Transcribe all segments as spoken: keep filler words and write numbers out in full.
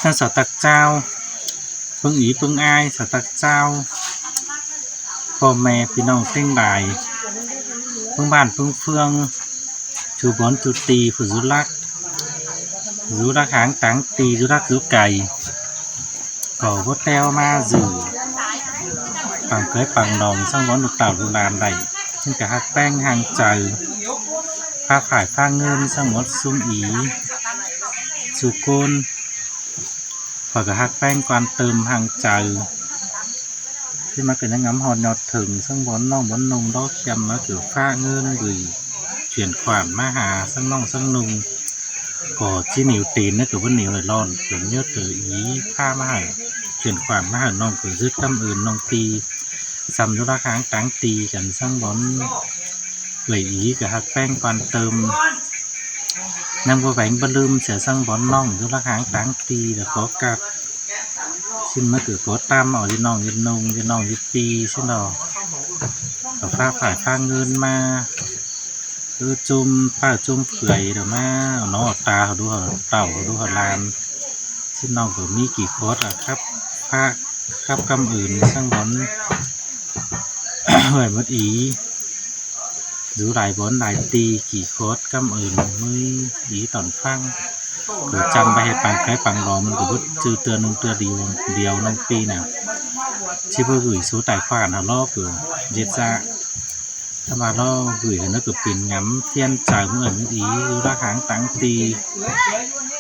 Sau tặc chao, ꞌpứng ꞌí ꞌpứng ải, sau tặc chao, ꞌpo ꞌme ꞌpi ꞌnọng ꞌtếng lai, ꞌpứng ꞌvạn ꞌpứng ꞌphướng, ꞌchu bón ꞌchu ti, phủ dú lắc, dú lắc háng táng ti, dú lắc dú cay, ꞌcọ báu ꞌteo ꞌmá dú pang cới pang long ꞌsướng bón ꞌlụk tảu ꞌlụk lan đảy, ꞌsướng ꞌcọ ꞌhặc ꞌpéng ꞌhăng chaư, ꞌphạ phải ꞌphạ ꞌngớn ꞌsướng bón ꞌsúm ꞌí ꞌchu ꞌcốn, khỏi ꞌcọ ꞌhặc ꞌpéng quan tâm ꞌhăng chaư. ꞌSịn ꞌmá ꞌcọ ꞌnhắng ngắm ꞌhọt ꞌnhọt thửng ꞌsướng bón ꞌnọng bón ꞌnung ꞌló khiêm ꞌmá ꞌcọ ꞌphạ ꞌngớn gửi chuyển khoản ꞌmá ha ꞌsướng ꞌnọng ꞌsướng ꞌnung, ꞌcọ ꞌchí níu tin ꞌnớ ꞌcọ báu níu lai ꞌlọn, ꞌcọ ꞌnhớ tơ ꞌí ꞌphạ ꞌmá hảư, chuyển khoản ꞌmá hảư ꞌnọng ꞌcọ dứt ꞌcắm ưn ꞌnọng ꞌpi. Săm dú lắc háng táng ti căn ꞌsướng bón, ꞌlới ꞌí ꞌcọ ꞌhặc ꞌpéng quan tâm, ꞌnhắng báu ꞌvén báu ꞌlứm sia ꞌsướng bón ꞌnọng dú lắc háng táng ti đa khót cắp. ꞌSịn ꞌmá ꞌcọ khót ꞌtăm au ꞌdệt ꞌnọng ꞌdệt ꞌnung ꞌdệt ꞌnọng ꞌdệt ꞌpi ꞌsịn lo, ꞌcọ ꞌphạ phải ꞌphạ ꞌngớn ꞌmá, ư, ꞌchum ꞌpạ ꞌchum ꞌpưai đa ꞌmá au nó ta hảư đu hảư tảu hảư đu hảư lan. ꞌSịn ꞌnọng ꞌcọ ꞌmí kỉ khót ꞌlạ khắp ꞌphạ, khắp ꞌcắm ưn ꞌsướng bón ꞌhới mớt ꞌí, dú lai bón lai ti kỉ khót ꞌcắm ưn ꞌmí ꞌí tỏn ꞌphắng. ꞌCọ chăm ꞌva ꞌhế pang cới pang long ꞌmắn ꞌcọ báu ꞌchư ꞌtưa ꞌnưng ꞌtưa điêu, điêu ꞌnọng ꞌpi nả. ꞌChí báu gửi số tài khoản hảư ꞌló ꞌcọ ꞌdệt ꞌdạk. ꞌTan ꞌva ꞌló gửi hảư ꞌnớ ꞌcọ pên ngắm ꞌphiến chaư ꞌmá ꞌhới mớt ꞌí dú lắc háng táng ti.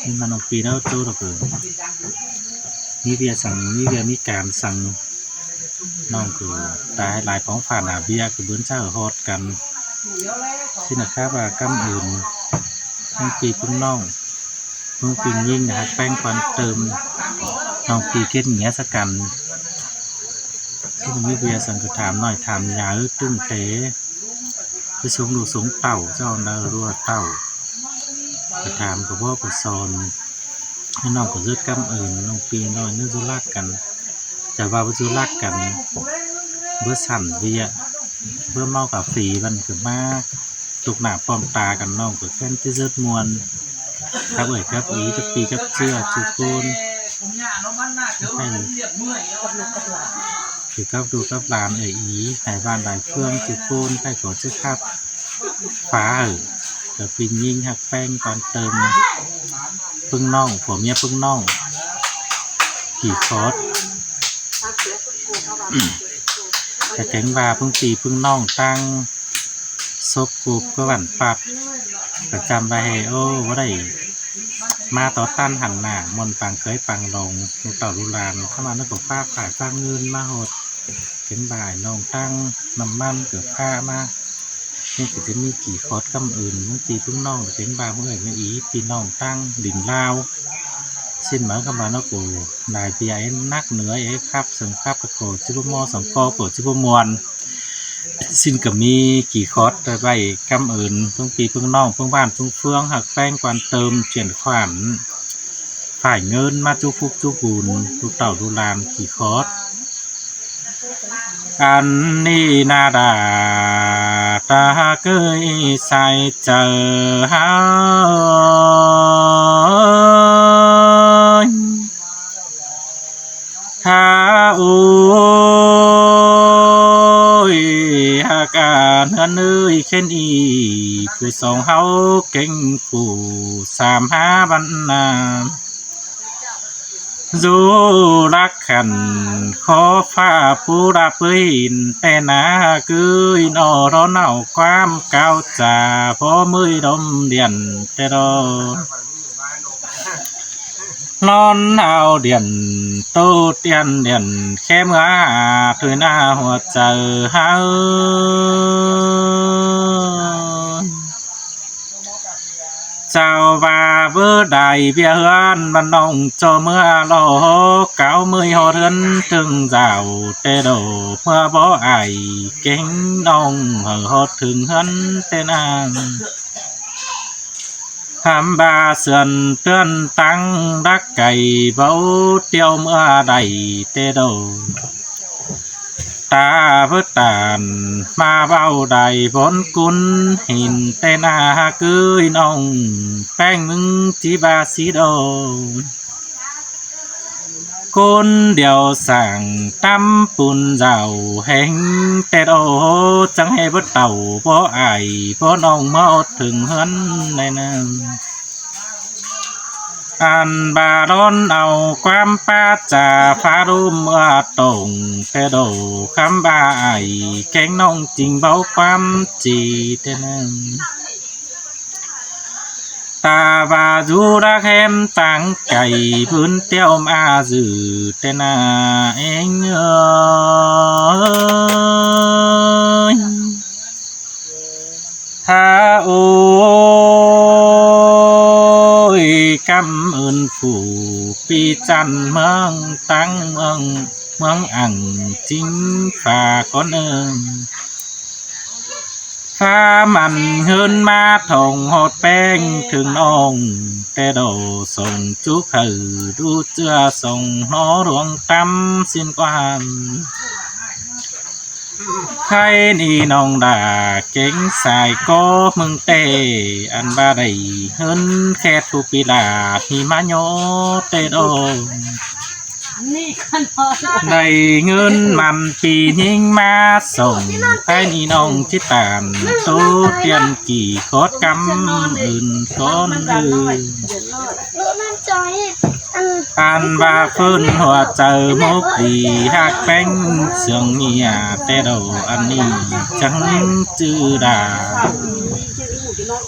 ꞌNhắng ꞌmá ꞌnọng ꞌpi ꞌló ꞌchớ lo ꞌcọ ꞌmí ꞌviạk săng, ꞌmí ꞌviạk ꞌmí can săng, ꞌnọng ꞌcọ ta hảư lai phóng phản ꞌviạk ꞌcọ bươn ꞌchạư ꞌhọt căn. ꞌSịn ꞌnạ khắp ꞌcắm ưn ꞌpứng ꞌpi ꞌpứng ꞌnọng, ꞌpứng ꞌpi ꞌnhính ꞌnạ ꞌhặc ꞌpéng quan tâm, ꞌnọng ꞌpi kết nghĩa ꞌsướng căn. ꞌSịn ꞌmí ꞌviạk săng ꞌcọ tham ꞌnọi tham nháư ꞌtứng thế, ꞌpứng sống ꞌlụk sống tảu ꞌchọ ꞌnớ ꞌlụk tảu, ꞌcọ tham ꞌcọ bók ꞌcọ son. ꞌNhắng ꞌnọng ꞌcọ dứt ꞌcắm ưn ꞌnọng ꞌpi ꞌnọi ꞌnớ dú lắc căn. Chả ꞌva báu dú lắc căn, báu sẳn ꞌviạk, báu ꞌmá cà phê băn ꞌcọ ꞌmá, ꞌtộc nả pom ta căn ꞌnọng ꞌcọ ꞌkhén ꞌchí dứt ꞌmuôn. Khắp ꞌhới khắp ꞌí, khắp ꞌpi khắp ꞌchưa ꞌchu ꞌcốn, ꞌhới khắp đu khắp lan ꞌhới ꞌí, hảư ꞌvạn lai ꞌphướng ꞌchu ꞌcốn, ꞌhới ꞌcọ ꞌchí khắp phá hảư, ꞌcọ ꞌpi ꞌnhính ꞌhặc ꞌpéng quan tâm ꞌpứng ꞌnọng, phua ꞌmía ꞌpứng ꞌnọng, kỉ khót. ꞌCọ kéng ꞌva ꞌpứng ꞌpi ꞌpứng ꞌnọng ꞌtáng sốp cộp cá ꞌvản ꞌpặp, ꞌcọ chăm ꞌva ꞌhế, ơ, báu đảy ꞌmá tó ꞌtăn hẳn nả ꞌmuôn pang cới pang long, ꞌlụk tảu ꞌlụk lan, ꞌkhắm ꞌmá ꞌnớ ꞌcọ ꞌphạ phải ꞌphạ ꞌngớn ꞌmá ꞌhọt, kéng ꞌva ꞌnọng ꞌtáng ꞌnặm ꞌmắn ꞌcọ ꞌphạ ꞌmá. ꞌNéo ꞌcọ ꞌchí ꞌmí kỉ khót ꞌcắm ưn ꞌpứng ꞌpi ꞌpứng ꞌnọng, kéng ꞌva ꞌmá ꞌhới ꞌmá ꞌí ꞌpi ꞌnọng ꞌtáng đin ꞌlao. ꞌSịn ꞌmá ꞌkhắm ꞌmá ꞌnớ ꞌcọ lai ꞌviạk ꞌnắc nưa ꞌhới khắp săng khắp ꞌcọ ꞌchí báu ꞌmo săng ꞌcọ ꞌcọ ꞌchí báu ꞌmuôn. ꞌSịn ꞌcọ ꞌmí kỉ khót ꞌvạy ꞌcắm ưn ꞌpứng ꞌpi ꞌpứng ꞌnọng ꞌpứng ꞌvạn ꞌpứng ꞌphướng ꞌhặc ꞌpéng quan tâm chuyển khoản phải ꞌngớn ꞌmá ꞌchu phúc ꞌchu bun, ꞌlụk tảu ꞌlụk lan kỉ khót. Ăn ꞌnị ꞌna đa ta ꞌcới sai chaư ꞌhới. Tha ôi, ꞌhặc ăn ꞌhướn ơi khén ꞌnị, phủ song ꞌháu kéng phủ sam há băn ꞌna. Dú lắc khăn khó ꞌphạ pú đa ꞌpới ꞌnị ꞌtẹ ꞌna, ꞌcứ ꞌnị ꞌnọ ꞌló nảu ꞌquám cáo cha phó ꞌmơi đom điện ꞌtẹ ꞌló. ꞌLón hao điện, tô tiên điện, khé ꞌmưa hả thuê ꞌna hua chaư ꞌhới. Chảu ꞌva báu đảy ꞌviạk ꞌhướn ꞌmắn ꞌnọng ꞌchọ ꞌmưa ꞌló cáo ꞌmơi ꞌhọt ꞌhướn ꞌtưng dảo ꞌtẹ ꞌló, ꞌmưa báu ải kéng ꞌnọng hảư ꞌhọt ꞌtưng ꞌhướn ꞌtẹ ꞌna. Hăm ba sươn ꞌtướn tắng đắc cày báu ꞌtiếu ꞌmưa đảy ꞌtẹ ꞌló. Ta bớt tản ꞌmá báu đảy bón cún hên ꞌtẹ ꞌna ꞌcứ ꞌnọng ꞌpéng ꞌmứng ꞌchí ba sí ꞌló. ꞌcốn điêu sảng tắm pun dảo héng ꞌtẹ đô, chắng ꞌhế báu tảu báu ai báu ꞌnọng ꞌmá ốt thửng ꞌhướn ꞌnị ꞌnớ. Ăn ꞌva đón au ꞌquám pá cha phá ꞌlúm ꞌmưa tỏng ꞌtẹ đô, khắm ꞌva ai kéng ꞌnọng ching báu ꞌquám ꞌchí ꞌtẹ ꞌnớ. Ta ꞌva dú đắc ꞌhém táng cay bứn ꞌtiếu ꞌmá dử ꞌtẹ ꞌnớ ꞌéng ơi. Hả ôi, căm ơn phủ pi chăn ꞌmướng táng ꞌmướng, ꞌmướng ẳng chính phà con ơi. Phá mẳn ꞌhướn ꞌmá thong ꞌhọt ꞌpéng thửng ꞌnọng ꞌtẹ đô, song chúc hảư đú ꞌchưa song ꞌnó ꞌluống tắm ꞌsịn ꞌquám. Khay ꞌnị ꞌnọng đa kéng sai ꞌcó ꞌmướng ꞌtẹ, ăn ꞌva đảy ꞌhướn khét thu pi lả ꞌhí ꞌmá ꞌnhó ꞌtẹ đô. Đảy ꞌngớn mẳn pi ꞌnhính ꞌmá song, khay ꞌnị ꞌnọng ꞌchí tản ꞌtố tiên kỉ khót căm ơn con ư. Ăn ꞌva ꞌphớn hua chaư mốc đi ꞌhặc ꞌpéng sương ꞌnhia ꞌtẹ đô, ăn ꞌnị chắng ꞌchư đa.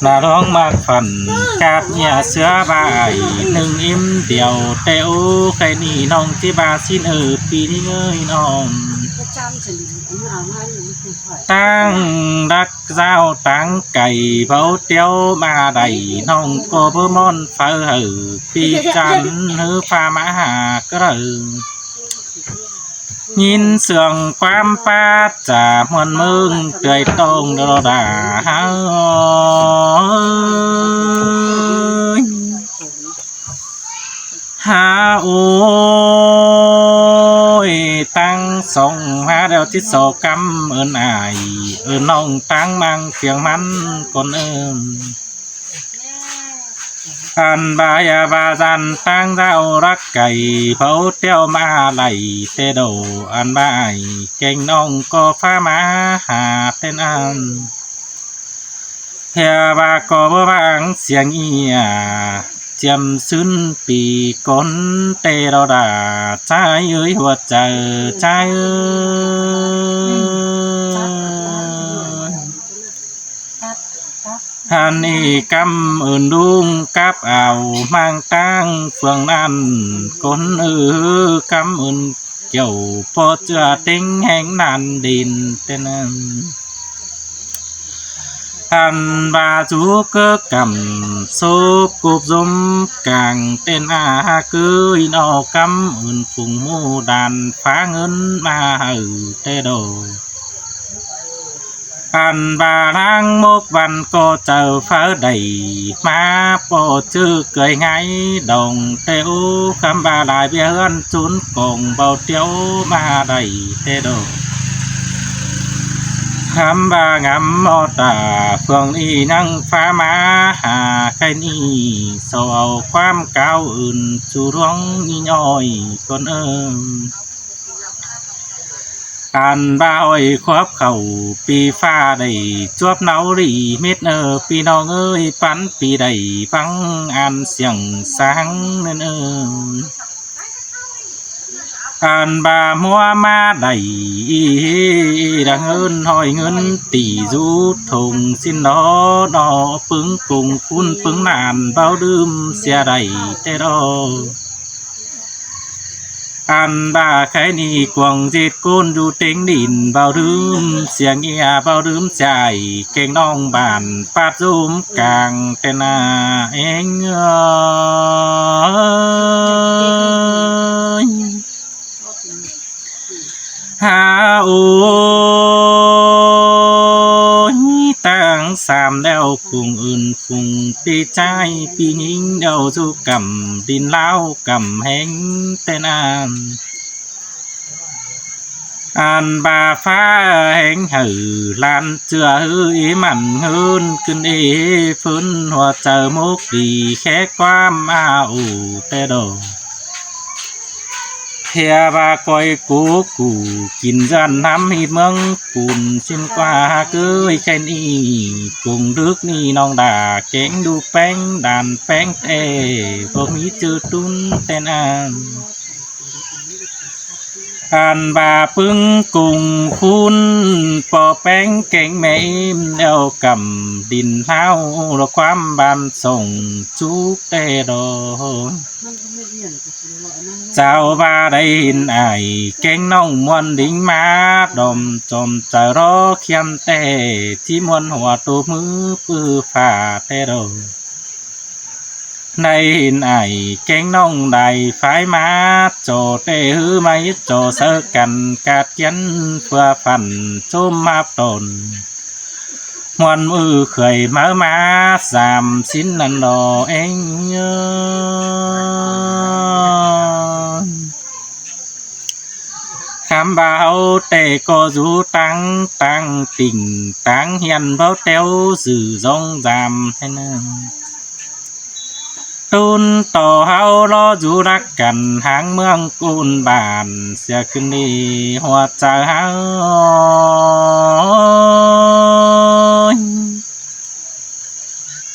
Nả ꞌluống ꞌmặc phăn cắp ꞌnhia ꞌsứa ꞌva ai ꞌnưng ím điêu ꞌtẹ ú, khay ꞌnị ꞌnọng ꞌchí ꞌva ꞌsịn ư pi ꞌnhính ơi ꞌnọng. Táng đắc dáo táng cay báu ꞌtiếu ꞌmá đảy, ꞌnọng ꞌcọ báu ꞌmón phaư hảư pi chăn ꞌhứ pha ꞌmá hả ꞌcọ đảy. ꞌNhính sương ꞌquám pá cha ꞌmuôn ꞌmướng tươi tông đô đa hả ơi. Hả ôi, táng song hả điêu ꞌchí so căm ơn ai, ơn ꞌnọng táng ꞌmáng phiêng ꞌmắn con ơi. Ăn ꞌva ꞌva dăn táng dáo đắc cay báu ꞌtiếu ꞌmá đảy ꞌtẹ đô, ăn ꞌva ai kéng ꞌnọng ꞌcọ phá ꞌmá hả ꞌtẹ ꞌnặn. Hia ꞌva ꞌcọ báu ꞌváng siêng ꞌnhia chiêm sứn pi cốn ꞌtẹ đô đa, ꞌchái ơi hua chaư ꞌchái ơi. Hăn ꞌnị căm ơn ꞌlung cắp au ꞌmáng táng phường ꞌnặn, cốn ư căm ơn kiẻo ꞌpo ꞌchưa ꞌtếng ꞌhéng ꞌnặn đin ꞌtẹ ꞌnặn. Ăn ꞌva dú ꞌcứ căm sốp cộp dốm cang ꞌtẹ ꞌnặn hả ꞌcứ ꞌnị ꞌnọng, căm ơn phung ꞌmú đan phá ꞌngớn ꞌmá hảư ꞌtẹ đô. Ăn ꞌva ꞌláng mốc văn ꞌcọ chaư phaư đảy ꞌmá ꞌpo ꞌchư cơi ꞌngai đong ꞌtẹ ú, khắm ꞌva lai ꞌviạk ꞌhướn chốn cong báu ꞌtiếu ꞌmá đảy ꞌtẹ đô. Khắm ꞌva ngắm ꞌmó ta phường ꞌnị ꞌnhắng phá ꞌmá hả khay ꞌnị, so au ꞌquám cáo ơn ꞌchu ꞌluống ꞌnhính ơi con ơi. Ăn ꞌva ôi khuốp khảu pi pha đảy chuốp ꞌnáu ꞌlị mết ơ, ꞌpi ꞌnọng ơi, pắn pi đảy păng ăn siêng sáng ꞌnớ ơ. Ăn ꞌva ꞌmúa ꞌmá đảy đăng ơn ꞌhọi ꞌngớn tỉ dú thông ꞌsịn đó đó, pứng cung khun pứng ꞌnặn báu đưm sia đảy ꞌtẹ đó. Ăn ꞌva khay ꞌnị cuông ꞌdệt ꞌcốn dú ꞌtếng đin báu đưm sia ꞌnhia báu đưm sia ai, kéng ꞌnọng bản pát dúm cang ꞌtẹ ꞌnặn ꞌéng ơi. Hả ôi, táng sam đéo phung ơn phung pi ꞌchái pi ꞌnhính đéo dú căm đin ꞌláo căm ꞌhéng ꞌtẹ ꞌnặn. Ăn ꞌva phá ꞌhéng hảư lan ꞌchưa ꞌhứ ꞌmắn ꞌhướn ꞌcứn ê phớn hua chaư mốc đi khé ꞌquám a ổ ꞌtẹ đô. ꞌThia ꞌva ꞌcoi ꞌcố ꞌcụ kin ꞌdọn ꞌnắm ꞌhịt ꞌmướng Pun ꞌsịn ꞌquá ꞌhặc ꞌới. Khen ꞌnị công đức ꞌnị ꞌnọng đa kéng đu ꞌpéng đan ꞌpéng ꞌtẹ, báu ꞌmí ꞌchư tún ꞌtẹn ăn. Ăn ꞌva ꞌpứng công khún ꞌpo ꞌpéng kéng ꞌme ꞌếm eo căm đin ꞌháo lo ꞌquám ban sông chúc ꞌtẹ đo. Chảu ꞌva đảy hên ải kéng ꞌnọng ꞌmuôn đính ꞌmá đom chom chaư ꞌló khiêm ꞌtẹ, ꞌchí ꞌmuôn hua tô ꞌmứ ꞌpứ pha ꞌtẹ đo. Đảy hên ải kéng ꞌnọng đảy phái ꞌmá ꞌchọ ꞌtẹ ꞌhứ ꞌmá ꞌhịt ꞌchọ sáư căn ꞌcạt kiến ꞌpưa phăn ꞌchốm ꞌmạp tỏn. ꞌMuôn ꞌmự khởi ꞌmáu ꞌmá sam sín ꞌnặn lo ꞌeng. Khắm ꞌva ꞌháu ꞌtẹ ꞌcọ dú ꞌtáng ꞌtáng tỉnh ꞌtáng hiên báu ꞌteo dử dong dam ꞌtẹ ꞌnớ. Tún ꞌto ꞌháu ꞌló dú đắc căn háng ꞌmướng ꞌcốn bản sia ꞌcứn đi hua chaư ꞌháu.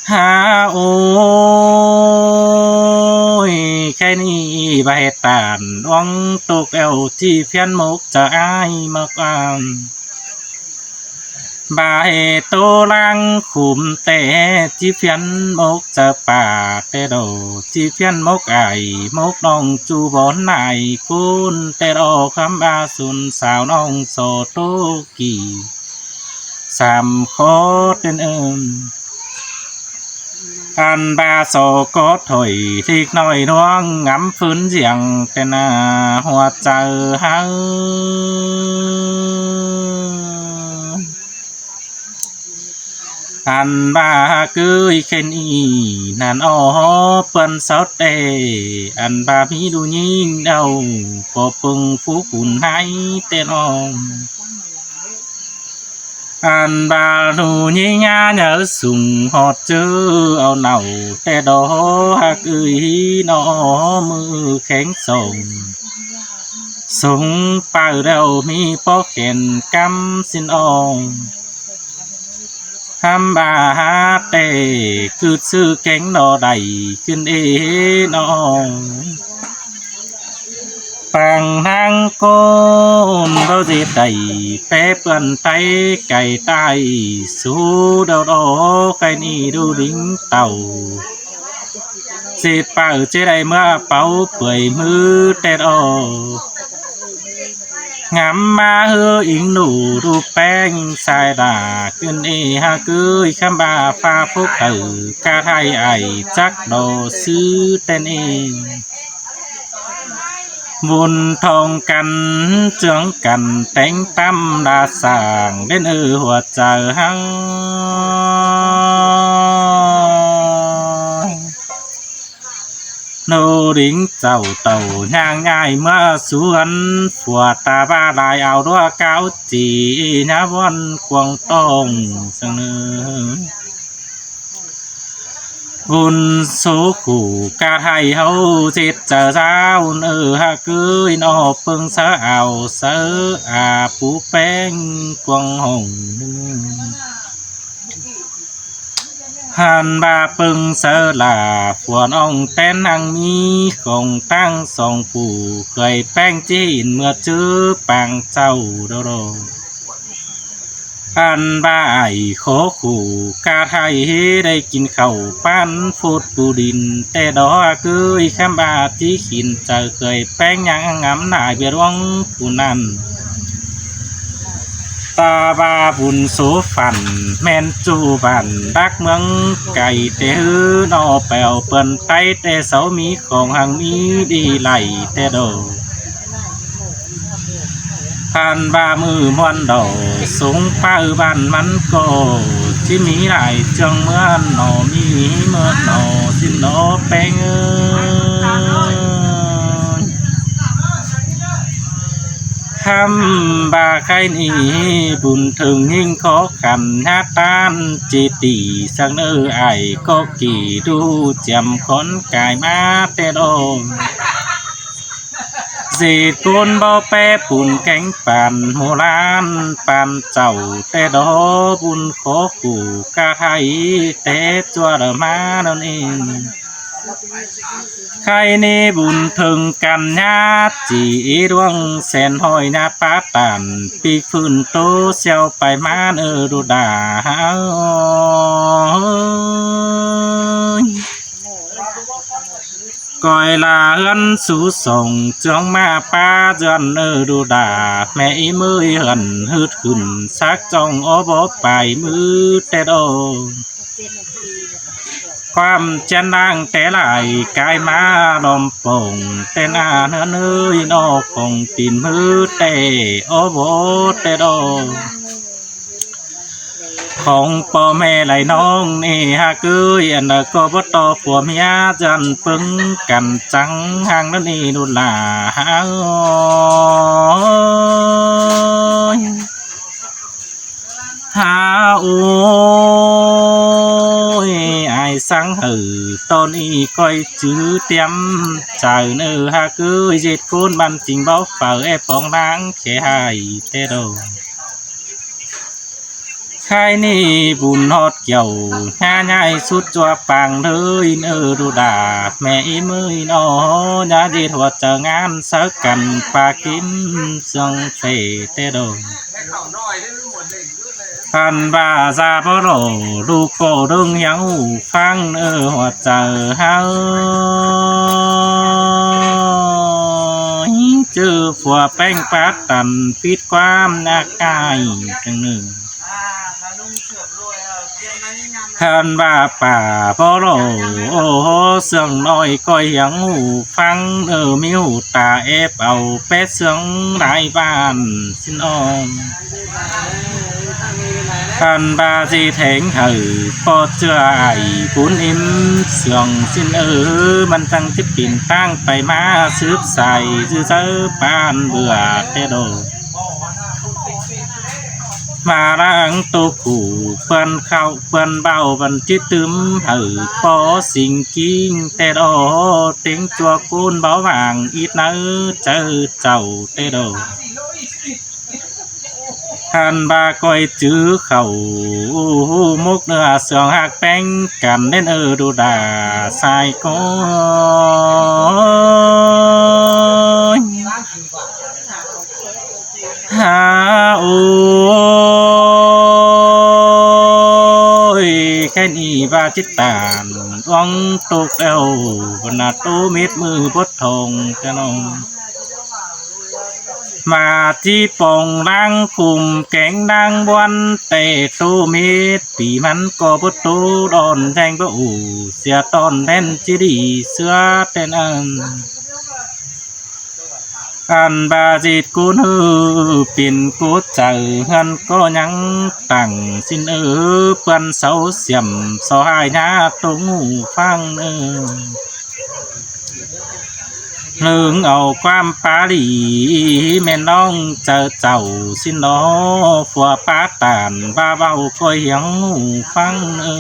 Ha ôi, khen ꞌnị ꞌva ꞌhẹt tản ꞌluống tốc eo ꞌchí phiến mốc chaư ải ꞌmá ꞌquám. ꞌVa ꞌhê tô ꞌláng khum ꞌtẹ ꞌchí phiến mốc chaư pả ꞌtẹ đo, ꞌchí phiến mốc ải mốc ꞌnọng ꞌchu bón ải ꞌcốn ꞌtẹ đo. Khắm ꞌva sun sao ꞌnọng so tô kỉ sam khó ꞌtẹn ơm. Ăn ꞌva so có thổi ꞌlịt ꞌnọi ꞌluống ngắm phớn diảng ꞌtẹn a hua chaư ꞌháu. Ăn ꞌva ꞌhặc ꞌới khen ꞌnị ꞌnặn ó ꞌpươn sáư ꞌtẹ, ăn ꞌva ꞌmí đu ꞌnhính đau ꞌcọ ꞌpơng phú cún ꞌhại ꞌtẹn ó. Ăn ꞌva đu ꞌnhính ꞌnhá nháư sung ꞌhọt ꞌchớ au nảu ꞌtẹ đo ꞌhặc ꞌới ꞌnọ ꞌmự khéng sông. Sung paư đeo ꞌmí pó khen cắm sín ong. Hăm ꞌva há ꞌtẹ cứ ꞌsứ kéng đo đảy ꞌcứn ê ꞌnọ. Pang ꞌnáng ꞌcốn báu ꞌdệt đảy pé ꞌpươn Táy cay ꞌtái sú đau đo. Khen ꞌnị đu đính tảu ꞌdệt paư ꞌchí đảy ꞌmứa páu pưởi ꞌmứ ꞌtẹ đo. Ngắm ꞌmá ꞌhứ ính ꞌnụ đu ꞌpéng sai đa ꞌcứn ê ꞌhặc ꞌới. Khắm ꞌva pha phúc thử ꞌcạ ꞌhại ải chắc đo ꞌsứ ꞌtẹn ê. Vun thong căn ꞌchương căn téng ꞌtăm đa sảng ꞌlến ư hua chaư ꞌháu. ꞌNô đính chảu tảu ꞌnhang ꞌnhại ꞌmứa sú ăn phua ta ꞌva lai au ꞌlúa cáo chỉ ꞌnhá ꞌvón cuông tông săng ꞌnớ. Vun số khủ ꞌcạ ꞌhại ꞌháu ꞌdệt chaư dáo ꞌnớ ꞌhặc ꞌới ꞌnọ. ꞌPơng sáư au sáư a pú ꞌpéng cuông hổng. Hăn ꞌva ꞌpơng sáư lả phuôn ong ꞌtến ꞌnăng ꞌmí khong ꞌtáng song phủ khởi ꞌpéng ꞌchí ꞌhịn ꞌmưa ꞌchớ pang chảu đô đô. Ăn ꞌva ải khố khủ ꞌcạ ꞌhại ꞌhế đảy kin khảu ꞌpán phút pú đin ꞌtẹ đó ꞌcứ ꞌchí khắm ꞌva ꞌchí khỉn chaư khởi ꞌpéng ꞌnhắng ngắm nải ꞌviạk ꞌluống phủ ꞌnặn. Ta ꞌva bun số phản ꞌmen ꞌchu bản Đắc ꞌmướng cay ꞌtẹ ꞌhứ ꞌnọ pẻo pươn Táy ꞌtẹ sáu ꞌmí khong hăng ꞌmí đi đảy ꞌtẹ đô. Ăn ꞌva ꞌmự ꞌmuôn đỏ sống ꞌpá ư bản ꞌmắn ꞌcọ ꞌchí ꞌmí đảy ꞌchương ꞌmứa ꞌnọ ꞌmí ꞌmứa ꞌnọ ꞌsịn ꞌnọ ꞌpéng ơi. Khắm ꞌva khay ꞌnị bun thưng ꞌnhính khó khăn ꞌnhá ꞌtan ꞌchí tỉ săng ꞌnớ ải ꞌcọ kỉ đu chiêm khón cai ꞌmá ꞌtẹ đô. Dệt ꞌcốn báu pé pun kéng păn ꞌmô lan păn chảu té đó, bun khó khổ cá thái té ꞌchua lơ ꞌmá ꞌnặn ên. Khay ꞌnị bun thơng căn ꞌnhá chỉ ꞌluống sen ꞌhọi ꞌnhá pá tản ꞌpí phưn ꞌtố ꞌseo pay ꞌmá ꞌnớ ꞌlụk đả ꞌhới. ꞌCoi ꞌla ꞌhướn sú song ꞌchương ꞌmá pá ꞌdọn ꞌnớ ꞌlụk đả, ꞌme ꞌí ꞌmới ꞌhướn ꞌhứt khửn sắc ꞌchong ók bók pay ꞌmứ té đó. ꞌQuám ꞌchiến ꞌláng té lai cai ꞌmá ꞌlóm pông té ꞌná ꞌhướn ꞌhới ꞌnọ, khong tin ꞌmứ té ók bók té đó. Khong ꞌpo ꞌme lai ꞌnọng ꞌnị ꞌhặc ꞌới, ăn ꞌnớ ꞌcọ báu ꞌto phua ꞌmía ꞌdọn ꞌpứng căn chắng ꞌhăng ꞌnặn ꞌnị ꞌlụk đả ꞌhới. Ha ôi, ai sắng hảư ꞌtọn ꞌnị ꞌcoi chứ tiêm chaư ꞌnớ ꞌhặc ꞌới, dệt ꞌcốn băn ching báu phaư é póng ꞌláng khé ꞌhại té đó. Khay ꞌnị bun ꞌhọt kiẻo ꞌnhá ꞌnhại sút ꞌchua pang ꞌlới ꞌnớ ꞌlụk đả, ꞌme ꞌí ꞌmới ꞌnọ ꞌnhá dệt hua chaư ꞌngán sáư căn pa ꞌkím ꞌsướng phê té đó. Khăn ꞌva da báu ꞌlạ ꞌlụk ꞌcọ ꞌlớng hiếng ꞌhụ ꞌphắng ꞌnớ hua chaư ꞌhới. ꞌChớ phua ꞌpéng pát tăn phít ꞌquám ꞌnhá ꞌcại chăng ꞌnớ. Khăn ꞌva pả báu ꞌlạ ꞌhụ ꞌsướng ꞌnọi ꞌcoi hiếng ꞌhụ ꞌphắng ꞌnớ ꞌmí ꞌhụ ta ép au pét ꞌsướng lai ꞌván ꞌsịn ꞌnớ. Khăn ꞌva ꞌdệt ꞌhéng hảư ꞌpo ꞌchựa ải bún ím ꞌsướng ꞌsịn ꞌnớ, ꞌmắn chắng ꞌchí pên ꞌtáng pay ꞌmá sứp sai ꞌdứ sáư pán bưa té đó. ꞌMá ꞌláng tô khủ ꞌpươn khảu ꞌpươn báu băn ꞌchí tứm hảư ꞌpo sính ꞌkính té đó, ꞌtếng ꞌchua ꞌcốn báu vang ít ꞌnớ chaư chảu té đó. Khăn ꞌva ꞌcoi chứ khảu mốc ꞌnớ ꞌsướng ꞌhặc ꞌpéng căn ꞌnến ơ đu đà sai ꞌcốn. Ha ôi, khen ꞌnị ꞌva chít tản uống ꞌtộc eo, bần nà ꞌtố mết ꞌmự bốt thong ꞌchớ ꞌnọng. ꞌMá ꞌchí pông ꞌláng khum kéng ꞌláng ꞌbuôn ꞌtẹ ꞌtố mết, pí ꞌmắn ꞌcọ bốt ꞌtố đon ꞌdeng báu ủ, sia ꞌtọn ꞌlẹn ꞌchí đi ꞌsứa ꞌtến ăn. Ăn ꞌva ꞌdệt ꞌcốn ꞌhứ pên ꞌcốn chaư ꞌhướn ꞌcọ ꞌnhắng tẳng ꞌsịn ơ, ꞌpươn sáu siểm so ꞌhại ꞌnhá ꞌtố ꞌngụ ꞌphắng ơ. ꞌLớng au ꞌquám pá đi ꞌmen ꞌlóng chaư chảu ꞌsịn lo, phua pá tản ꞌva ꞌvạu ꞌcoi hiếng ꞌngụ ꞌphắng ơ.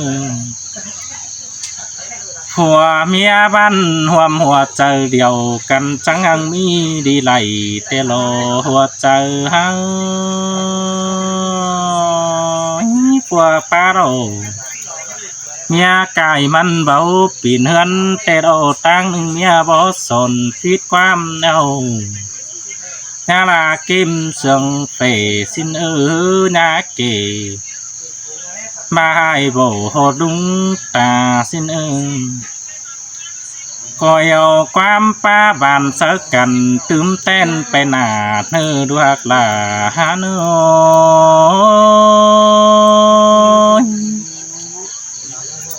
Phua ꞌmía ꞌvắn ꞌhuôm hua chaư điêu căn chắng ꞌhăng ꞌmí đi đảy ꞌtẹ lo hua chaư ꞌhới. Phua pá ꞌlạ ꞌmía cai ꞌmắn báu pên ꞌhướn ꞌtẹ lo, ꞌtáng ꞌnưng ꞌmía báu son phít ꞌquám eo. ꞌNhá ꞌla ꞌkêm sương phẻ ꞌsịn ơ, ꞌnhá kể ꞌmá ꞌhại báu ꞌhọt ꞌlung ta ꞌsịn ơ. ꞌCoi au ꞌquám pá ban sáư căn tứm ꞌtén pay nả ꞌnớ đu ꞌhặc lả ꞌhán ơ.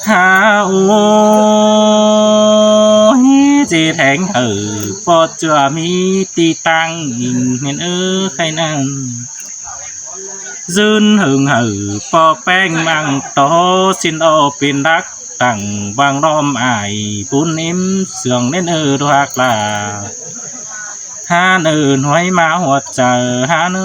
Ha ôi, ꞌdệt ꞌhéng hảư ꞌpo ꞌchựa ꞌmí ti ꞌtáng ꞌnịn ꞌmen ơ khay ꞌnặn. ꞌDứn hưng hảư ꞌpo ꞌpéng ꞌmăng tó ꞌsịn ꞌlọ pên đắc tẳng ꞌváng ꞌlóm ải bún ím sương ꞌnến ơ đu ꞌhặc lả. ꞌHán ơ, ꞌnọi ꞌmá hua chaư ꞌhán ơ.